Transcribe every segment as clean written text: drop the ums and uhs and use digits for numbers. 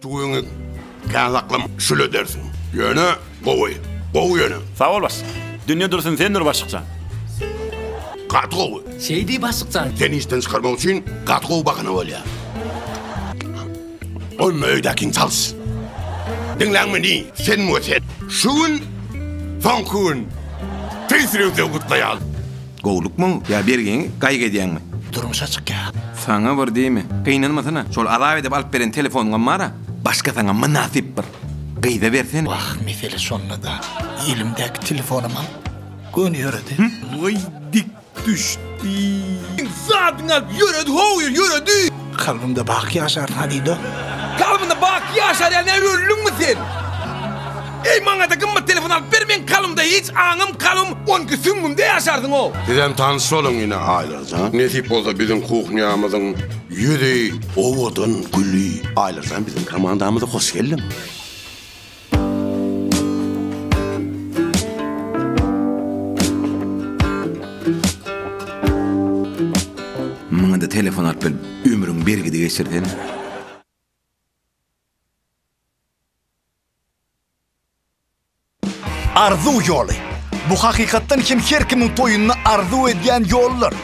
Tüwiňi kän saklama, şül edersiň. Ýöne gowy. Gowy ýöne. Sag bol başlyk. Dünýe dursun sen dur başlykjan. Gaty gowy. Şeý diý başlykjan. Seni işden çykarmak üçin gaty gowy bahana bolýar. Onda öýdäkiňi çalyş. Diňläň meni, sen we sen. Şu gün soňky gün. Tüýs ýürekden gutlaýan. Gowlukmyň ýa bergiňi gaýgy edýäňmi? Durmuşa çykýa. Saňa bir diými, gynanmasana, şol azap edip alyp beren telefonyňam bar-a, başga saňa mynasyp bir gyza bersene. Wah, mesele şonda-da. Elimdäki telefonam alyp, göni ýöredi. Waý, dik düşdi. Zadyňy alyp ýöredi how, ýöredi. Kalbymda baky ýaşarsyň Hadido. Kalbynda baky ýaşar ýaly näme öldüňmi sen? Eý maňada gymmat telefon alyp ber meň kalbymda hiç aňym kalbym onki süňňümde ýaşarsyň how. Sizem tanyş boluň ine Aýlarjan. Nesip bolsa biziň kuhnýamyzyň ýüzi owadan güli. Aýlarjan biziň komandamyza hoş geldiň. Maňada telefon alyp berip ömrüňi bergide geçirsene. Arzuw ýoly. Bu hakykatdan hem her kimiň toýunda arzuw edýän ýoldur.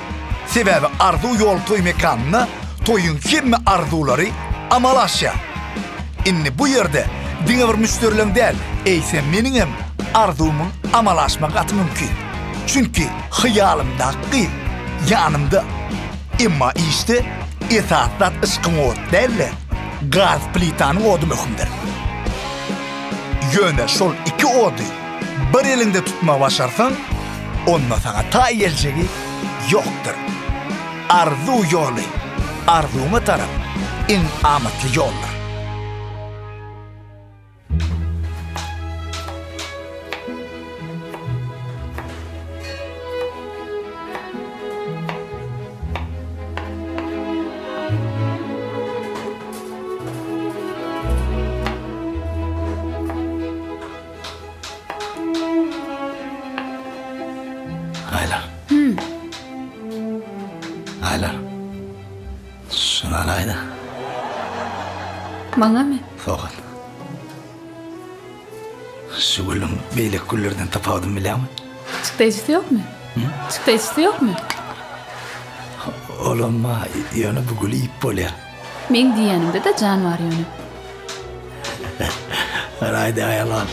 Sebäbi Arzuw ýoly toý mekanynda toýuň hemme arzuwlary amala aşýar. Indi bu ýerde diňe bir müşderileň däl, eýsem meniňem arzuwymyň amala aşmagy gaty mümkin. Çünki hyýalymdaky gyz ýanymda. Emma işde esasy zat yşkyň ody däl-de, gaz plitanyň ody möhümdir. Ýöne şol iki ody bir eliňde tutmagy başarsaň, onda saňa taý geljegi ýokdur. Arzuw ýoly arzuwyňa tarap iň amatly ýoldur. Aýlar. Hüm. Aýlar. Şuny alaýda. Maňamy? Sowgat. Şu gülüň beýleki güllerden tapawudyny bilýäňmi? Çykdaýjysy ýokmy? Çykdaýjysy ýokmy? Olam bar, ýöne bu güli iýip bolýar. Meň diýýänimde-de jan bar ýöne. Raýda aýal ol.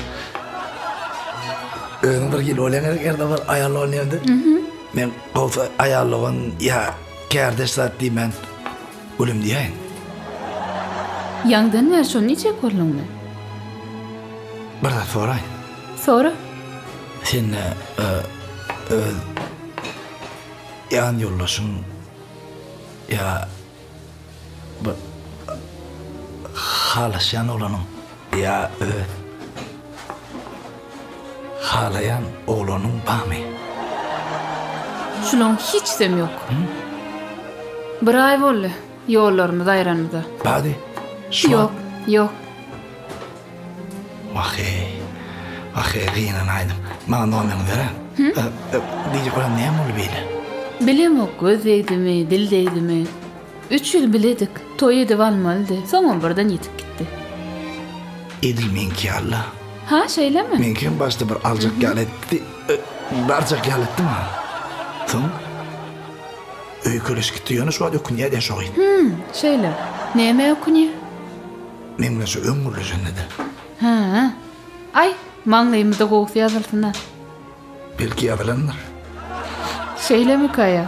Özüň bir hili bolýaň gerek erde bir aýal ol diýende. Men gowsy aýallygyň ýa kärdeş zat diýmän gülüm diýäýin. Ýaňdan bäri şony diýjek bolduňmy? Bir zat soraýyn. Sora. Sende öz ýan ýoldaşyň ýa bir halaşýan oglanyň ýa öz halaýan oglanyň barmy? Şulaň hiçisem ýok. Bir aý boldy ýollarymyzy aýranymyza. Bardy? Şu Ýok, ýok. Wah-eý, wah-eý, gynanaýdym. Maňa nomeriňi ber-ä. Diýjek bolan näme boldy beýle? Bilemok, göz degdimi, dil degdimi. Üç ýyl biledik, toý edip almalydy, soňam birden ýitip gitdi. Edil meňki ýaly-la. Ha, şeýlemi? Meňkem başda bir aljak ýaly etdi, barjak ýaly etdi maňa. Soň öýkeleşip gitdi, ýöne şu wagt ökünýär-dä şo gyz. Hüm, şeýle. Nämä ökünýär? Meň bilen şu öň gürleşende-de. Hä. Aý, maňlaýymyzda gowusy ýazylsyn-a. Belki ýazylandyr. Şeýlemika ýa?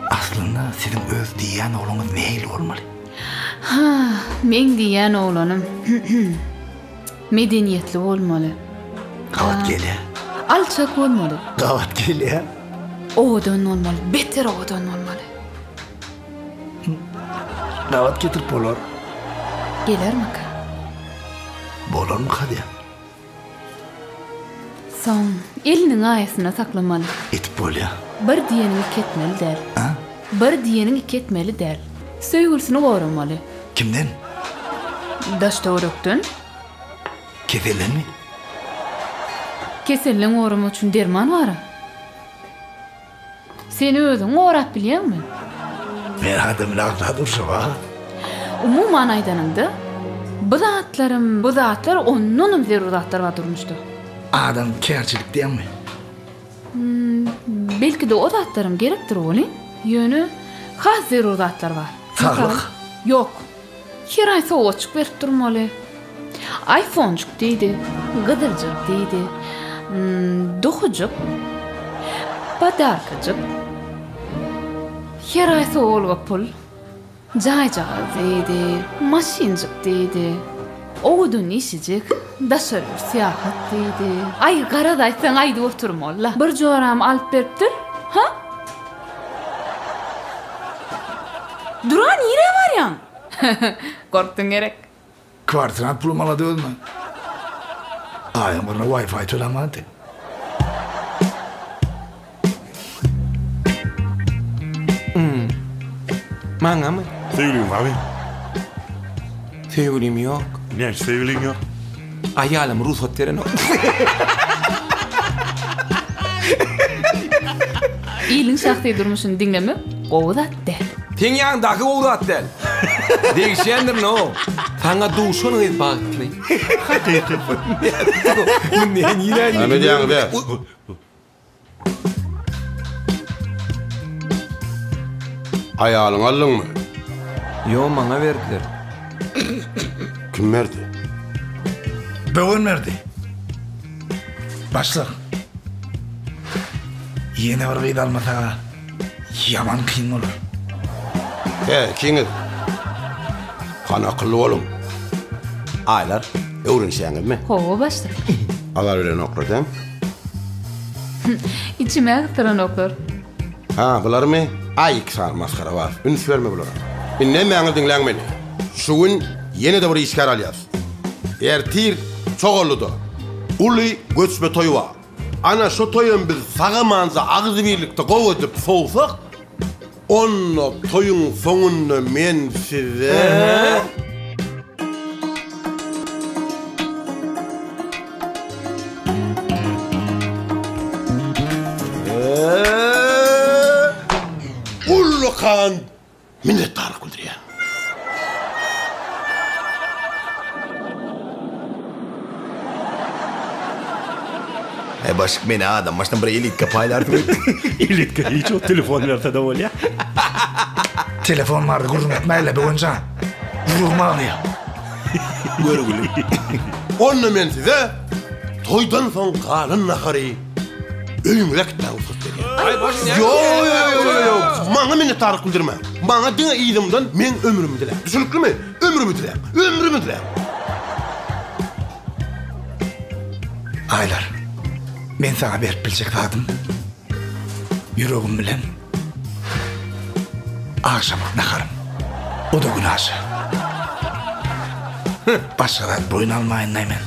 Aslynda siziň öz diýýän ogluňyz nähili bolmaly? Ha, meň diýýän oglanym medeniýetli bolmaly. Gabat gelýä. Alçak bolmaly. Gabat gelýä. Owadan bolmaly, beter owadan bolmaly. Gabat getirip bolar. Gelermika? Bolarmyka diýýän. Soň eliniň aýasynda saklamaly. Etip bolýa. Bir diýeniňi iki etmeli däl. A? Bir diýeniňi iki etmeli däl. Söýgülisini goramaly. Kimden? Daş-töwerekden. Keseldenmi? Keselden goramak üçin derman bar-a. Sen özüňi gorap bilýäňmi? Men adam bilen agza durşum-a. Umuman aýdanyňda. Bu zatlarym, bu zatlar ondanam zerur zatlar bar durmuşda. Adam kärçilik diýýäňmi? Belki-de o zatlaram gerekdir welin, ýöne has zerur zatlar bar. Saglyk. Ýok. Her aý sowgatjyk berip durmaly. Aýfonjyk diýdi, gyzyljyk diýdi, duhujyk, podarkajyk. Her aý sowalga pul. Jaýjagaz diýdi, maşynjyk diýdi, owadan işijik, daşary ýurt syýahat diýdi. Aý, garaz aýtsaň aýdyp oturmaly-la. Bir joram alyp beripdir, ha? Dura nirä barýaň? Gorkduň gerek. Kwartirant pulum alady özüme. Aýyň birine Wi-Fi tölämändi. Maňamy? Söýgüliň barmy? Söýgülim ýok. Näçe söýgüliň ýok? Aýalym rugsat berenok. Iliň şahsy durmuşyny diňlemek gowy zat däl. Seň ýanyňdaky gowy zat däl. Degişýändirin o. Saňa duşan gyz bagtly. Näme edýäňiz be? Aýalyňy aldyňmy? Ýo, maňa berdiler. Kim berdi? Böwen berdi. Başlyk. Ýene bir gyz almasa ýaman kyn bolar. He, ikiňiz. Hany akylly boluň. Aýlar, öwrenişýäňizmi? Hawa, başlyk. Azar berenoklar dämi? Içime gysdyranoklar. Ha, bularmy? Aý, iki sany masgarabaz. Üns berme bulara. Indi hemmäňiz diňläň meni. Şu gün ýene-de bir işgär alýas. Ertir Çoganlyda uly göçme toýy bar. Ana, şo toýam biz sag-amanja agzybirlikde gowy edip sowsak, onda toýuň soňunda men size... Ullakan minnetdarlyk bildirýän. Eý başlyk meni adam başdan bir elitka paýlarsyň öýtdüm. Elitka hiç ýok telefon berse-de bolýar. Telefon bardy gürrüň etmäýle Böwenjan. Ýüregim agyrýar. Görgüli. Onda men size toýdan soň galan nahary öýüňize äkitmäge rugsat berýän. Ýo, ýo, ýo, ýo, ýo. Maňa minnetdarlyk bildirmäň. Maňa diňe yzymdan meň ömrümi diläň. Düşüniklimi? Ömrümi diläň. Ömrümi diläň. Aýlar, men saňa berip biljek zadym ýüregim bilen agşamlyk naharym. O-da günaşa. Başga zat boýun almaýyn-laý men.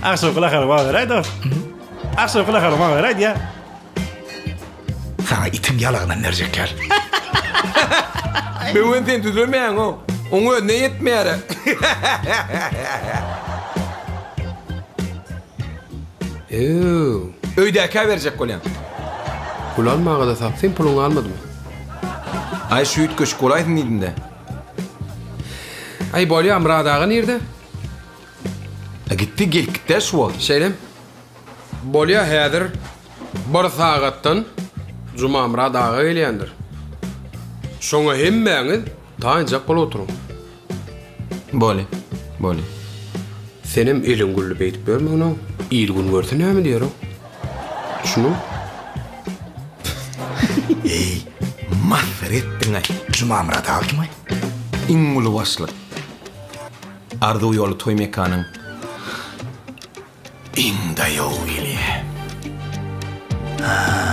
Agşamky nahary maňa beräý dost. Agşamky nahary maňa beräý diýýär. Saňa itiň ýalagynam berjek ýaly. Böwen sen düzelmeýäň-ow. Oň özüne ýetmeýär-ä. Ew. Öýdäkä berjek bolýaň. Pul almaga-da tapsyn puluňy almadym. Aý şu üýtgeşik bolaýsyn diýdim-dä. Aý bolýa Myrat aga nirde? A gitdi gelip gitdä şu wagt. Şeýlem. Bolýa häzir bir sagatdan Jumamyrat aga gelýändir. Şoňa hemmäňiz taýynjak bolup oturyň. Bolýa. Bolýa. Senem eliň gülli beýdip ýörmegin-ow. Il-gün görse näme diýer-ow. Düşündiňmi? Eý, masgara etdiň-aý. Jumamyrat aga kim-aý? Iň uly başlyk. Arzuw ýoly toý mekanyň iň daýaw ili. Hä.